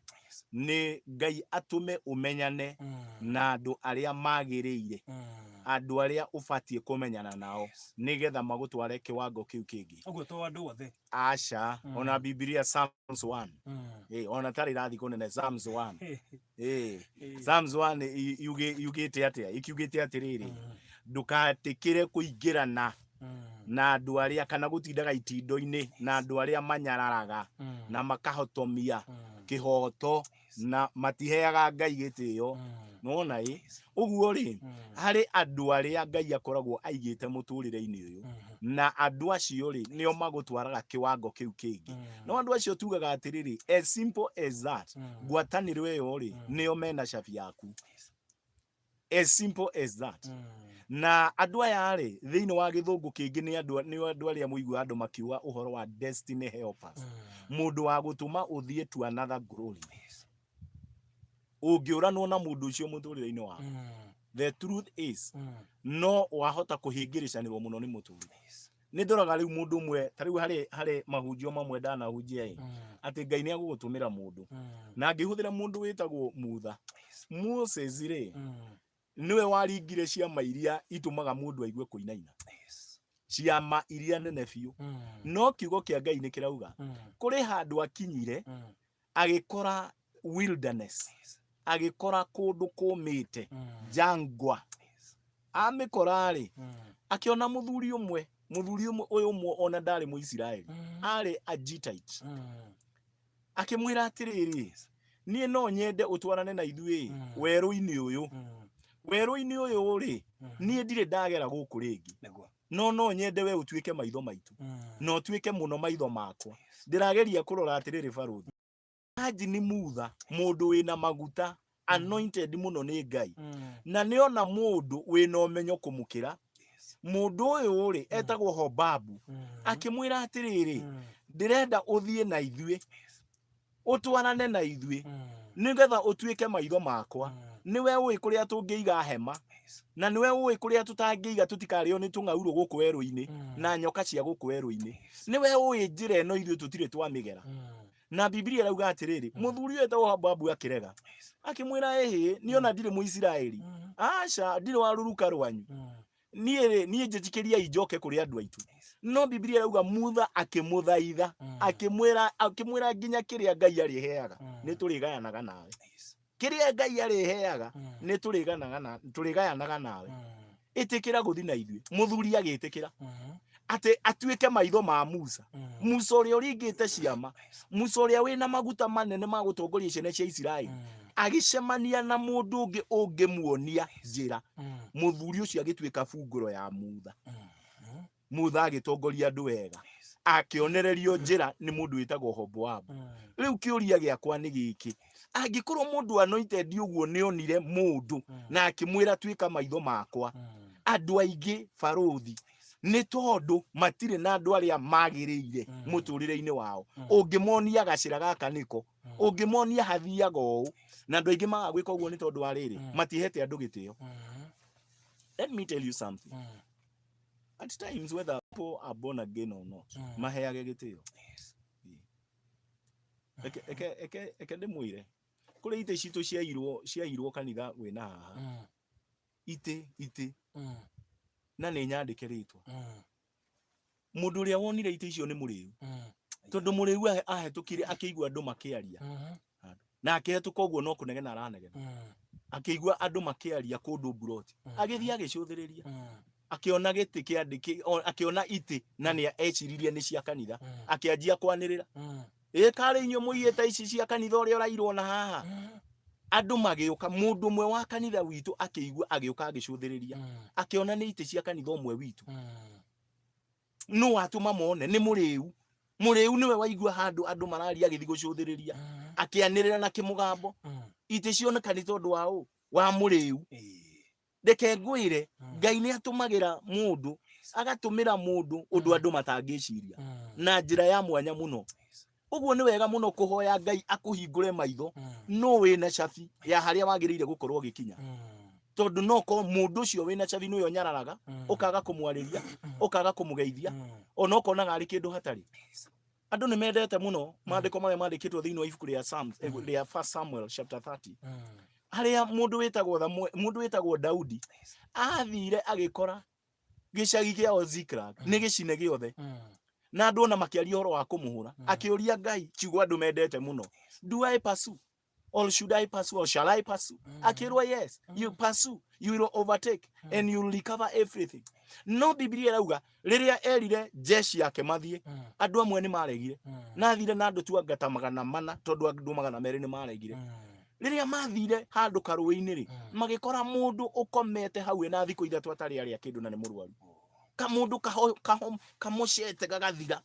nĩ Ngai atũme ũmenyane na andũ arĩa magĩrĩire, andũ arĩa ũbatiĩ kũmenyana nao nĩgetha magũtware kĩwango kĩu kĩngĩ. Ũguo to andũ othe. Aca, ona Bibilia Psalms 1. Ĩ, ona tarĩ irathi kũnene Psalms 1. Ĩ, Psalms 1 yugĩte atĩa? Ikiugĩte atĩrĩrĩ, ndũgatĩkĩre kũingĩrana na andũ arĩa kana gũtindaga itindo-inĩ na andũ arĩa manyararaga na makahotomia kĩhoto na matiheaga Ngai gĩtĩo. Nĩwona ĩ? Ũguo rĩ, harĩ andũ arĩa Ngai akoragwo aigĩte mũtũrĩre-inĩ ũyũ, na andũ acio rĩ, nĩo magũtwaraga kĩwango kĩu kĩngĩ. No andũ acio tugaga atĩrĩrĩ, as simple as that, ngwatanĩro ĩyo rĩ, nĩo mena cabi yaku. As simple as that. Na andũ aya rĩ, thĩinĩ wa gĩthũngũ kĩngĩ nĩ andũ, nĩ andũ arĩa mũiguaga andũ makiuga ũhoro wa destiny helpers. Mũndũ wa gũtũma ũthiĩ to another glory. Ũngĩũranwo na mũndũ ũcio mũtũrĩre-inĩ waku. The truth is, no wahota kũhĩngĩrĩcanĩrwo mũno nĩ mũtũrĩre. Nĩ ndoraga rĩu mũndũ ũmwe, ta rĩu harĩ mahunjio mamwe ndanahunjia ĩ, atĩ Ngai nĩ agũgũtũmĩra mũndũ. Na ngĩhũthĩra mũndũ wĩtagwo Mutha. Moses rĩ, nĩwe waringire ciama iria itũmaga mũndũ aigue kũinaina. Ciama iria nene biũ. No kiugo kĩa Ngai nĩ kĩrauga, kũrĩ handũ akinyire, agĩkora wilderness, agĩkora kũndũ kũmĩte, jangwa. Amĩkora rĩ, akĩona mũthuri ũmwe, mũthuri ũmwe ũyũ ũmwe ona ndarĩ Mũisiraeli, arĩ a Gittite. Akĩmwĩra atĩrĩrĩ, niĩ no nyende ũtwarane na ithuĩ werũ-inĩ ũyũ. Werũ-inĩ ũyũ rĩ, niĩ ndirĩ ndagera gũkũ rĩngĩ. No no nyende we ũtuĩke maitho maitũ, na ũtuĩke mũno maitho makwa. Ndĩrageria kũrora atĩrĩrĩ barũthi. Imagine Mutha, mũndũ wĩna maguta, anointed mũno nĩ Ngai. Na nĩ ona mũndũ wĩna ũmenyo kũmũkĩra. Mũndũ ũyũ rĩ, etagwo Hobabu. Akĩmwĩra atĩrĩrĩ, ndĩrenda ũthiĩ na ithuĩ, ũtwarane na ithuĩ, nĩgetha ũtuĩke maitho makwa. Nĩwe ũĩ kũrĩa tũngĩiga hema, na nĩwe ũĩ kũrĩa tũtangĩiga tũtikarĩo nĩ tũng'aurũ gũkũ werũ-inĩ na nyoka cia gũkũ werũ-inĩ. Nĩwe ũĩ njĩra ĩno ithuĩ tũtirĩ twamĩgera. Na Bibilia ĩrauga atĩrĩrĩ, mũthuri ũyũ etagwo Hobabu akĩrega, akĩmwĩra, ĩhĩ, niĩ ona ndirĩ Mũisiraeli, aca, ndirĩ wa rũruka rwanyu, niĩ rĩ, niĩ njĩtĩkĩriai njoke kũrĩ andũ aitũ. No Bibilia ĩrauga Mutha akĩmũthaitha, akĩmwĩra nginya kĩrĩa Ngai arĩheaga, nĩ tũrĩgayanaga nawe. Kĩrĩa Ngai arĩheaga, nĩ tũrĩgayanaga nawe. Ĩtĩkĩra gũthiĩ na ithuĩ. Mũthuri agĩtĩkĩra atĩ atuĩke maitho ma Musa. Musa ũrĩa ũringĩte ciama, Musa ũrĩa wĩna maguta manene ma gũtongoria ciana cia Isiraeli, agĩcemania na mũndũ ũngĩ ũngĩmuonia njĩra. Mũthuri ũcio agĩtuĩka bungũro ya Mutha. Mutha agĩtongoria andũ wega, akĩonererio njĩra nĩ mũndũ wĩtagwo Hoboamu. Rĩu kĩũria gĩakwa nĩ gĩkĩ, angĩkorwo mũndũ anointed ũguo nĩ onire mũndũ na akĩmwĩra tuĩka maitho makwa, andũ aingĩ barũthi Nĩ tondũ matirĩ na andũ arĩa magĩrĩire mũtũrĩre-inĩ wao. Ũngĩmonia gacĩra gaka nĩko, ũngĩmonia hathiaga ũũ, na andũ aingĩ magaga gwĩka ũguo nĩ tondũ wa rĩrĩ, matihete andũ gĩtĩo. Let me tell you something. At times, whether people are born again or not, maheage gĩtĩo. Reke reke reke reke ndĩmwĩre, kũrĩ itĩ citũ ciairwo ciairwo kanitha wĩna haha. Itĩ itĩ na nĩ nyandĩke rĩtwa. Mũndũ ũrĩa wonire itĩ icio nĩ mũrĩu. Tondũ mũrĩu ahetũkire akĩigua andũ makĩaria. Na akĩhetũka ũguo no kũnegena aranegena. Akĩigua andũ makĩaria kũndũ mburoti. Agĩthiĩ agĩcũthĩrĩria. Akĩona gĩtĩ kĩandĩkĩ, akĩona itĩ na nĩ eciririe nĩ cia kanitha. Akĩanjia kwanĩrĩra. Ĩ karĩ inyuĩ mũiyĩte ici cia kanitha ũrĩa ũrairwo na haha. Andũ magĩũka, mũndũ ũmwe wa kanitha witũ akĩigua agĩũka agĩcũthĩrĩria. Akĩona nĩ itĩ cia kanitha ũmwe witũ. Nũ watũma mone? Nĩ mũrĩu. Mũrĩu nĩwe waigua handũ andũ mararia agĩthiĩ gũcũthĩrĩria. Akĩanĩrĩra na kĩmũgambo. Itĩ cioneka nĩ tondũ wa ũ? Wa mũrĩu. Reke ngwĩre, Ngai nĩ atũmagĩra mũndũ, agatũmĩra mũndũ ũndũ andũ matangĩciria na njĩra ya mwanya mũno. Ũguo nĩ wega mũno kũhoya Ngai akũhingũre maitho no wĩna cabi ya harĩa wagĩrĩire gũkorwo ũgĩkinya. Tondũ no korwo mũndũ ũcio wĩna cabi nĩwe ũnyararaga, ũkaga kũmwarĩria, ũkaga kũmũgeithia, ona ũkonaga arĩ kĩndũ hatarĩ. Andũ nĩ mendete mũno maandĩko marĩa mandĩkĩtwo thĩinĩ wa ibuku rĩa Psalms, rĩa First Samuel chapter 30. Harĩa mũndũ wĩtagwo Samuel, mũndũ wĩtagwo Daudi athire agĩkora gĩcagi kĩao Ziklag nĩ gĩcine gĩothe. Na andũ ona makĩaria ũhoro wa kũmũhũra. Akĩũria Ngai kiugo andũ mendete mũno. Do I pursue? Or should I pursue? Or shall I pursue? Akĩrwo yes, you pursue, you will overtake and you will recover everything. No Biblia ĩrauga rĩrĩa erire jeshi yake mathiĩ, andũ amwe nĩ maregire. Na athire na andũ tu anga ta 400 tondũ andũ 200 nĩ maregire. Rĩrĩa mathire handũ karũĩ-inĩ rĩ, magĩkora mũndũ ũkomete hau ena thikũ 3 atarĩ arĩa kĩndũ na nĩ mũrwaru. Kamũndũ kamũcete gagathira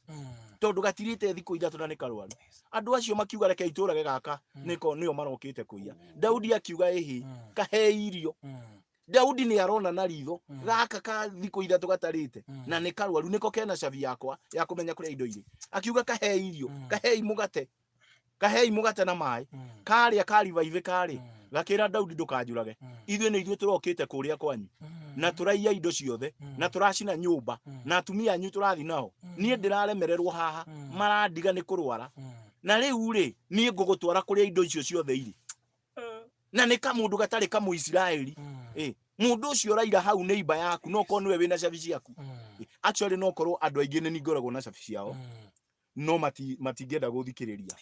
tondũ gatirĩte thikũ 3 na nĩ karwaru. Andũ acio makiuga reke itũrage gaka nĩko nĩo marokĩte kũiya. Daudi akiuga ĩhĩ, kahei irio. Daudi nĩ arona na ritho gaka ka thikũ 3 gatarĩte na nĩ karwaru, nĩko kena cabi yakwa ya kũmenya kũrĩa indo irĩ. Akiuga kahei irio, kahei mũgate, kahei mũgate na maĩ. Karĩa ka revive karĩ, gakĩra Daudi ndũkanjũrage. Ithuĩ nĩ ithuĩ tũrokĩte kũrĩa kwanyu na tũraiya indo ciothe na tũracina nyũmba na atumia anyu tũrathi nao. Niĩ ndĩraremererwo haha, marandiga nĩ kũrwara. Na rĩu rĩ, niĩ ngũgũtwara kũrĩa indo icio ciothe irĩ. Na nĩ kamũndũ gatarĩ kamũisiraeli. Mũndũ ũcio ũraira hau nĩ imba yaku, no korwo nĩwe wĩna cabi ciaku. Actually no korwo andũ aingĩ nĩ ngoragwo na cabi ciao, no matingĩenda gũthikĩrĩria.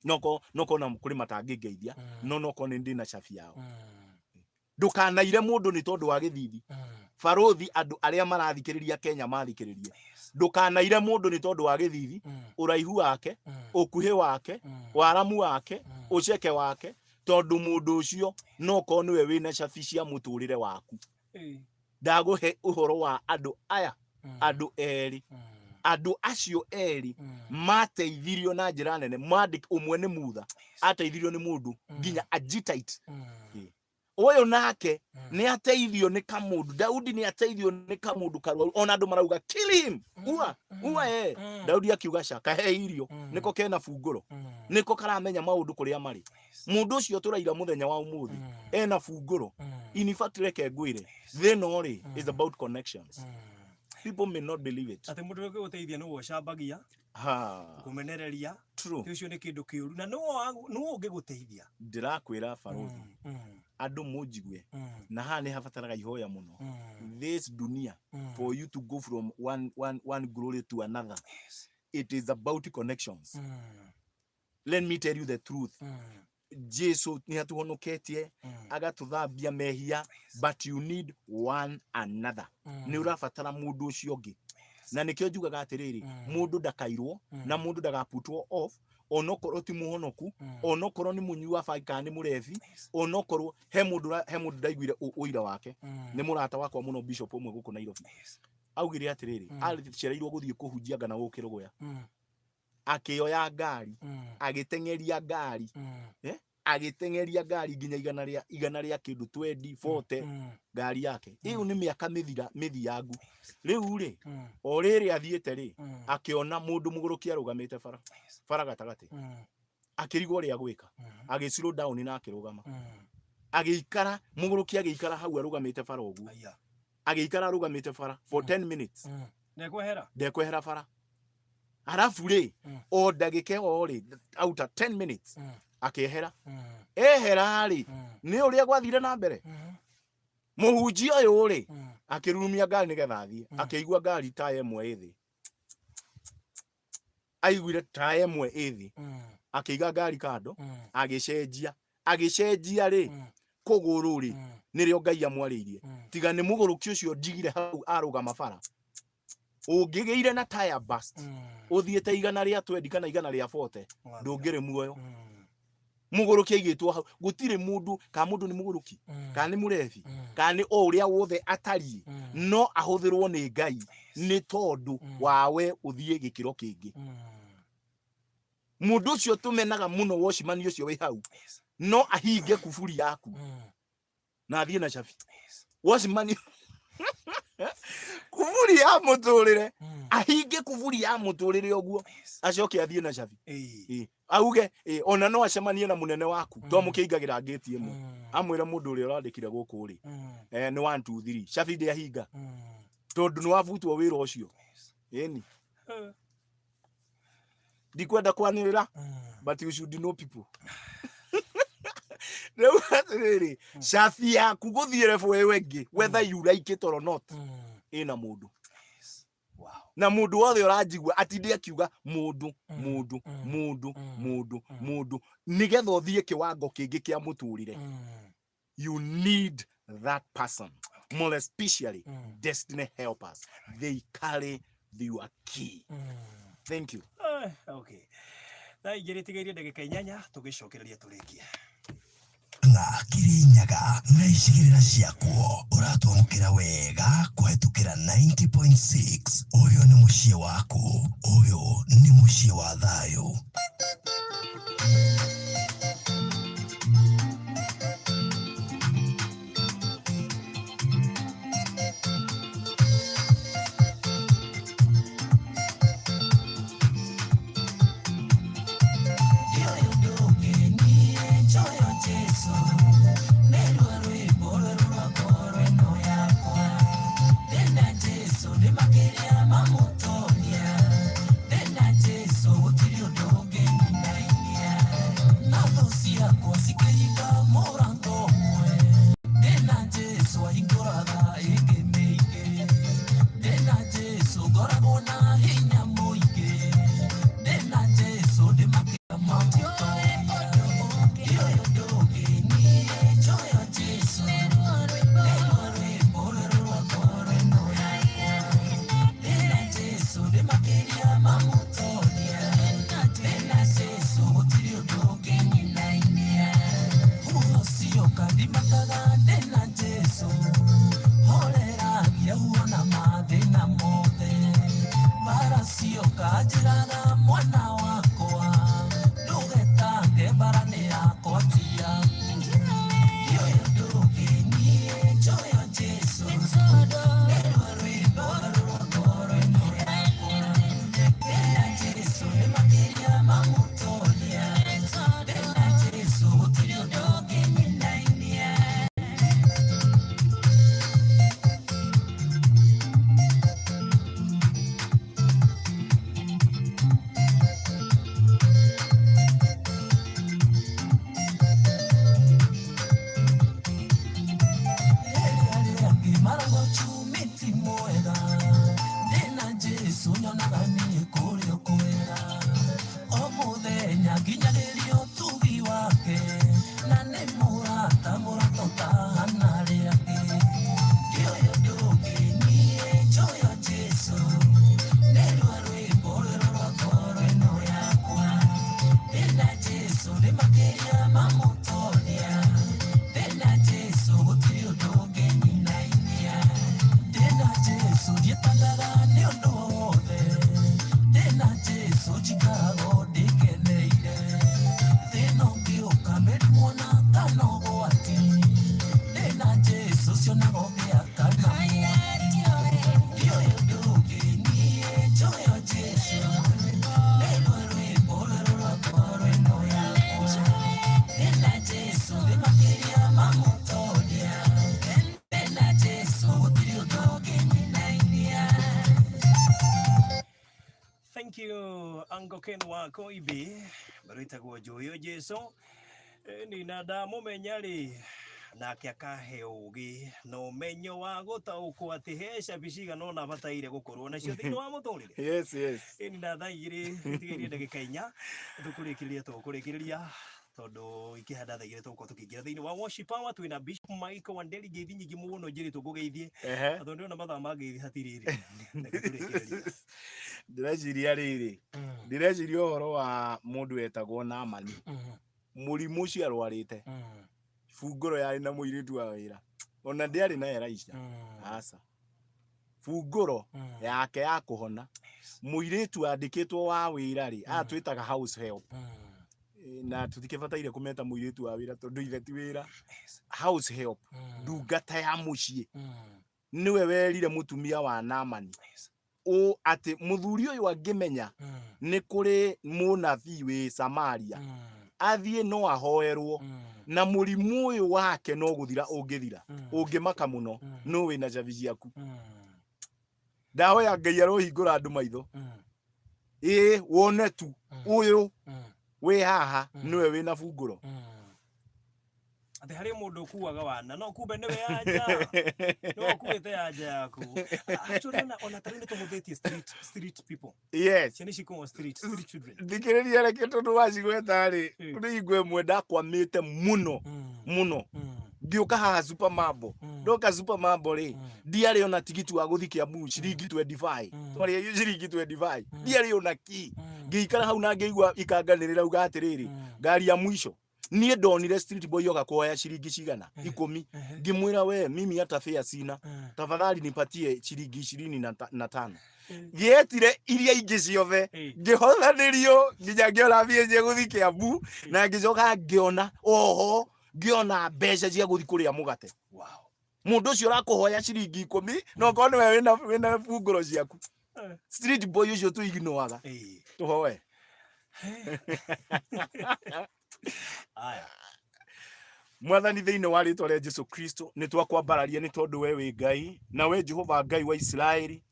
No korwo na kũrĩ matangĩngeithia, no no korwo nĩ ndĩ na cabi yao. Ndũkanaire mũndũ nĩ tondũ wa gĩthithi. Barũthi andũ arĩa marathikĩrĩria Kenya mathikĩrĩrie. Ndũkanaire mũndũ nĩ tondũ wa gĩthithi, ũraihu wake, ũkuhĩ wake, waramu wake, ũceke wake, tondũ mũndũ ũcio no korwo nĩwe wĩna cabi cia mũtũrĩre waku. Ndagũhe ũhoro wa andũ aya, andũ erĩ. Andũ acio erĩ mateithirio na njĩra nene. Mandĩk ũmwe nĩ Mutha, ateithirio nĩ mũndũ nginya a Gittite. Ũyũ nake nĩ ateithio nĩ kamũndũ. Daudi nĩ ateithio nĩ kamũndũ karwaru. Ona andũ marauga kill him, ua ua. Daudi akiuga ca kahe irio, nĩko kena bungũro, nĩko karamenya maũndũ kũrĩa marĩ. Mũndũ ũcio tũraira mũthenya wa ũmũthĩ ena bungũro. In fact reke ngwĩre, thĩna rĩ is about connections. People may not believe it. Atĩ mũndũ ũrĩa ũgũteithia nĩwe ũcambagia, kũmenereria. True. Ũcio nĩ kĩndũ kĩũru na nĩwe ũngĩgũteithia. Ndĩrakwĩra barũthi, andũ mũnjigue, na haha nĩ habataraga ihoya mũno. This dunia, for you to go from one glory to another, it is about connections. Let me tell you the truth. Jesu nĩ atuhonoketie agatũthambia mehia, but you need one another. Nĩ ũrabatara mũndũ ũcio ũngĩ. Na nĩkĩo njugaga atĩrĩrĩ, mũndũ ndakairwo na mũndũ ndagaputwo off, onokorwo ti mũhonoku, onokorwo nĩ mũnyui wa bangi kana nĩ mũrebi, onokorwo he mũndũ he mũndũ ndaiguire ũira wake. Nĩ mũrata wakwa mũno, bishop ũmwe gũkũ Nairobi. Augire atĩrĩrĩ, acereirwo gũthiĩ kũhunjia ngana gũkũ Kĩrũgũya. Akĩoya ngari, agĩteng'eria ngari. Agĩteng'eria ngari nginya igana rĩa kĩndũ 20 40 ngari yake ĩyo nĩ mĩaka mĩthira mĩthiangu rĩu rĩ. O rĩrĩ athiĩte rĩ, akĩona mũndũ mũgũrũki arũgamĩte bara bara gatagatĩ. Akĩrigwo ũrĩa gwĩka, agĩ slow down na akĩrũgama. Agĩikara mũgũrũki, agĩikara hau arũgamĩte bara ũguo. Aya. Agĩikara arũgamĩte bara for 10 minutes. Ndekwehera. Ndekwehera bara. Arabu rĩ, o ndagĩka o rĩ, out of 10 minutes, akĩehera. Ehera rĩ, nĩ ũrĩa gwathire na mbere, mũhunjia ũyũ rĩ, akĩrurumia ngari nĩgetha athiĩ. Akĩigua ngari taya ĩmwe ĩ thĩ, aiguire taya ĩmwe ĩ thĩ. Akĩiga ngari kando, agĩcenjia. Agĩcenjia rĩ, kũgũrũ rĩ, nĩrĩo Ngai amwarĩirie. Tiga nĩ mũgũrũki ũcio njigire hau arũgama bara, ũngĩgĩire na tire burst, ũthiĩte 120 kana 140, ndũngĩrĩ muoyo. Mũgũrũki aigĩtwo hau, gũtirĩ mũndũ, kana mũndũ nĩ mũgũrũki, kana nĩ mũrebi, kana nĩ o ũrĩa wothe atariĩ, no ahũthĩrwo nĩ Ngai nĩ tondũ wawe ũthiĩ gĩkĩro kĩngĩ. Mũndũ ũcio tũmenaga mũno, wocimani ũcio wĩ hau, no ahinge kuburi yaku na athiĩ na cabi. Wocimani kuburi ya mũtũrĩre, ahinge kuburi ya mũtũrĩre ũguo, acoke athiĩ na cabi. Ĩ, auge ĩ, ona no acemanie na mũnene waku to mũkĩingagĩra ngĩti ĩmwe, amwĩre mũndũ ũrĩa ũrandĩkire gũkũ rĩ, nĩ 1 2 3, cabi ndĩahinga tondũ nĩ wabutwo wĩra ũcio. Ĩni ndikwenda kwanĩrĩra, but you should know people. Rĩu atĩrĩrĩ, cabi yaku gũthiĩ level ĩyo ĩngĩ, whether you like it or not, ĩna mũndũ. Na mũndũ wothe ũranjigua atinde akiuga mũndũ, mũndũ, mũndũ, mũndũ, mũndũ, nĩgetha ũthiĩ kĩwango kĩngĩ kĩa mũtũrĩre, you need that person, more especially destiny helpers. They carry your key. Thank you. Okay, thaa 2 tigairie ndagĩka 8, tũgĩcokereria tũrĩkie. Na Kirinyaga na icigĩrĩra ciakuo, ũratwamũkĩra wega kũhetũkĩra 90.6. Ũyũ nĩ mũciĩ waku, ũyũ nĩ mũciĩ wa thayũ. Uncle Ken wa Koibi marwĩtagwo Njũyũ Jesu. Ĩni na ndamũmenya rĩ nake akahe ũgĩ na ũmenyo wa gũtaũkwo atĩ he cabi cigana ũna bataire gũkorwo nacio thĩinĩ wa mũtũrĩre. Yes, yes. Ĩni na thaa 2 itigerie ndagĩka 4 tũkũrĩkĩrĩria tũkũrĩkĩrĩria tondũ ikĩhanda thaa 2 tũgũkorwo tũkĩingĩra thĩinĩ wa worship hour twĩna Bishop Michael Wanderi ngeithi nyingĩ mũno njĩrĩtwo ngũgeithie. Ehe. Na tondũ ndĩrona mathaa ma ngeithi hatirĩ rĩ reke tũrĩkĩrĩrie. Ndĩreciria rĩrĩ, ndĩreciria ũhoro wa mũndũ wetagwo Naamani. Mũrimũ ũcio arwarĩte, bungũro yarĩ na mũirĩtu wa wĩra. Ona ndĩarĩ na Elisha. Aca. Bungũro yake ya kũhona. Mũirĩtu andĩkĩtwo wa wĩra rĩ, aya twĩtaga house help. Na tũtikĩbataire kũmeta mũirĩtu wa wĩra tondũ ithe ti wĩra. House help, ndungata ya mũciĩ. Nĩwe werire mũtumia wa Naamani ũ atĩ mũthuri ũyũ angĩmenya nĩ kũrĩ mũnabii wĩ Samaria athiĩ no ahoerwo na mũrimũ ũyũ wake no gũthira ũngĩthira ũngĩmaka mũno no wĩna cabi ciaku. Ndahoya Ngai arohingũra andũ maitho ĩĩ wone tu ũyũ wĩ haha nĩwe wĩna bungũro. Atĩ harĩ mũndũ ũkuaga wana no kumbe nĩwe anja nĩwe ũkuĩte anja yaku. Actually ona tarĩu nĩ tũhũthĩtie street people. Yes. Ciana ici ikoragwo street children. Thikĩrĩria reke tondũ wacigweta rĩ, nĩ hingo ĩmwe ndakwamĩte mũno mũno ngĩũka haha Super Mambo. Ndoka Super Mambo rĩ, ndiarĩ ona tigiti wa gũthiĩ Kiambu ciringi 25, twarĩ ciringi 25, ndiarĩ ona ki. Ngĩikara hau na ngĩigua ikanga nĩ rĩrauga atĩrĩrĩ, ngari ya mwisho. Niĩ ndonire street boy oka kuoya ciringi cigana 10, ngĩmwĩra we mimi hata fare sina, tafadhali nipatie ciringi 25. Gĩetire iria ingĩ ciothe, ngĩhothanĩrio nginya ngĩona mbia cia gũthiĩ Kiambu, na ngĩcoka ngĩona oho ngĩona mbeca cia gũthiĩ kũrĩa mũgate. Mũndũ ũcio ũrakũhoya ciringi 10 no korwo nĩwe wĩna bungũro ciaku. Street boy ũcio tũignoaga. Tũhoe. Aya. Mwathani, thĩinĩ wa rĩtwa rĩa Jesu Kristo nĩ twakwambararia nĩ tondũ we wĩ Ngai, na we Jehova Ngai wa Isiraeli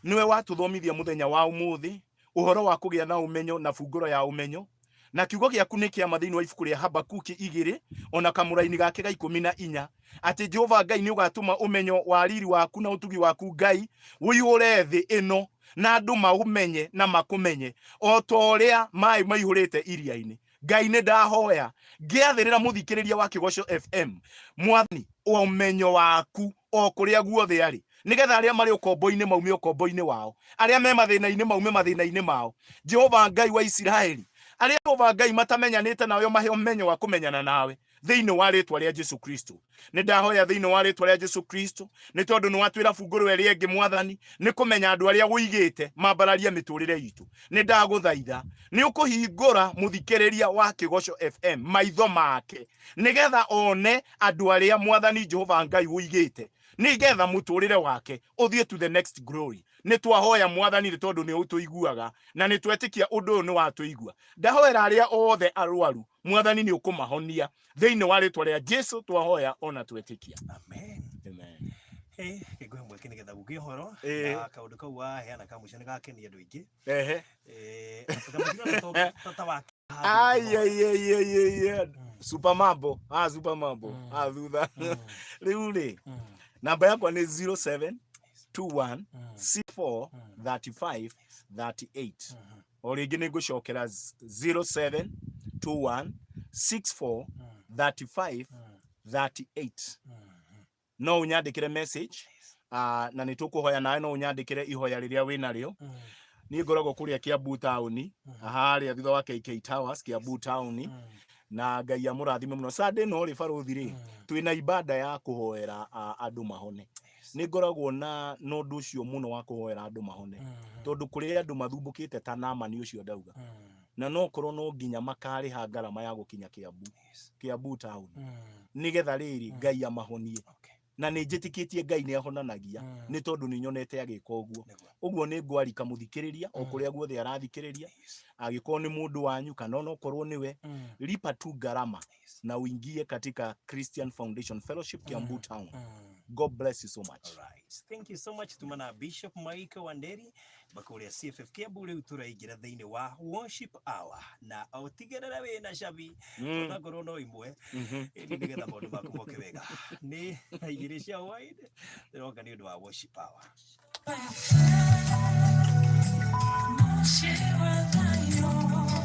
nĩwe watũthomithia mũthenya wa ũmũthĩ ũhoro wa kũgĩa na ũmenyo na bungũro ya ũmenyo, na kiugo gĩaku nĩ kĩama thĩinĩ wa ibuku rĩa Habakuki 2 ona kamũraini gake ga 14 atĩ Jehova Ngai nĩ ũgatũma ũmenyo wa riri waku na ũtugi waku Ngai ũiyũre thĩ ĩno, na andũ maũmenye na makũmenye o ta ũrĩa maĩ maihũrĩte iria-inĩ. Ngai nĩ ndahoya ngĩathĩrĩra mũthikĩrĩria wa Kĩgoco FM, Mwathani, ũmenyo waku o kũrĩa guothe arĩ, nĩgetha arĩa marĩ ũkombo-inĩ maume ũkombo-inĩ wao, arĩa me mathĩna-inĩ maume mathĩna-inĩ mao. Jehova Ngai wa Isiraeli, arĩa Jehova Ngai matamenyanĩte nawe ũmahe ũmenyo wa kũmenyana nawe thĩinĩ wa rĩtwa rĩa Jesu Kristo. Nĩ ndahoya thĩinĩ wa rĩtwa rĩa Jesu Kristo, nĩ tondũ nĩ watwĩra bungũrũ ĩrĩa ĩngĩ Mwathani nĩ kũmenya andũ arĩa ũigĩte mambararie mĩtũrĩre itũ. Nĩ ndagũthaitha nĩ ũkũhingũra mũthikĩrĩria wa Kĩgoco FM maitho make, nĩgetha one andũ arĩa Mwathani Jehova Ngai ũigĩte, nĩgetha mũtũrĩre wake ũthiĩ to the next glory. Nĩ twahoya Mwathani nĩ tondũ nĩ ũtũiguaga na nĩ twetĩkia ũndũ ũyũ nĩ watũigua. Ndahoera arĩa othe arwaru Mwathani nĩ ũkũmahonia thĩinĩ wa rĩtwa rĩa Jesu twahoya ona twetĩkia. Amen. Amen. Hey, ngũhe mweke nĩgetha uge ũhoro na kaũndũ kau waheana ka mũico nĩ gakenia andũ aingĩ. Kamũtino tata wa Ai, ai, ai, ai, ai, ai. Super Mambo. Ah, Super Mambo. Ah, thutha. Rĩu rĩ, namba yakwa nĩ 0721 64 35 38. O rĩngĩ nĩ ngũcokera 0721 64 35 38. No ũnyandĩkĩre message, na nĩ tũkũhoya nawe, no ũnyandĩkĩre ihoya rĩrĩa wĩ narĩo. Niĩ ngoragwo kũrĩa Kiambu taũni, harĩa thutha wa KK Towers, Kiambu taũni, na Ngai amũrathime mũno. Sunday no rĩ barũthi rĩ, twĩna ibada ya kũhoera andũ mahone. Nĩ ngoragwo na ũndũ ũcio mũno wa kũhoera andũ mahone, tondũ kũrĩ andũ mathumbũkĩte ta Naamani ũcio ndauga, na no korwo no nginya makarĩha ngarama ya gũkinya Kiambu taũni, nĩgetha rĩrĩ Ngai amahonie. Na nĩ njĩtĩkĩtie Ngai nĩ ahonanagia, nĩ tondũ nĩ nyonete agĩka ũguo. Ũguo nĩ ngwarika mũthikĩrĩria o kũrĩa guothe arathikĩrĩria, angĩkorwo nĩ mũndũ wanyu kana onokorwo nĩwe, lipa tu gharama na uingie katika Christian Foundation Fellowship Kiambu Town. God bless you so much. All right. Thank you so much tuma na Bishop Mike Wanderi bakuria CFF Kiambu. Riu turaingira thiini wa worship hour na utigerere wina cabi onakorwo no imwe ĩni nigetha maũndũ maku moke wega. Nĩ thaa 2 cia hwaĩ-inĩ, ndĩroka nĩ ũndũ wa worship hour. Mũciĩ wa thayũ.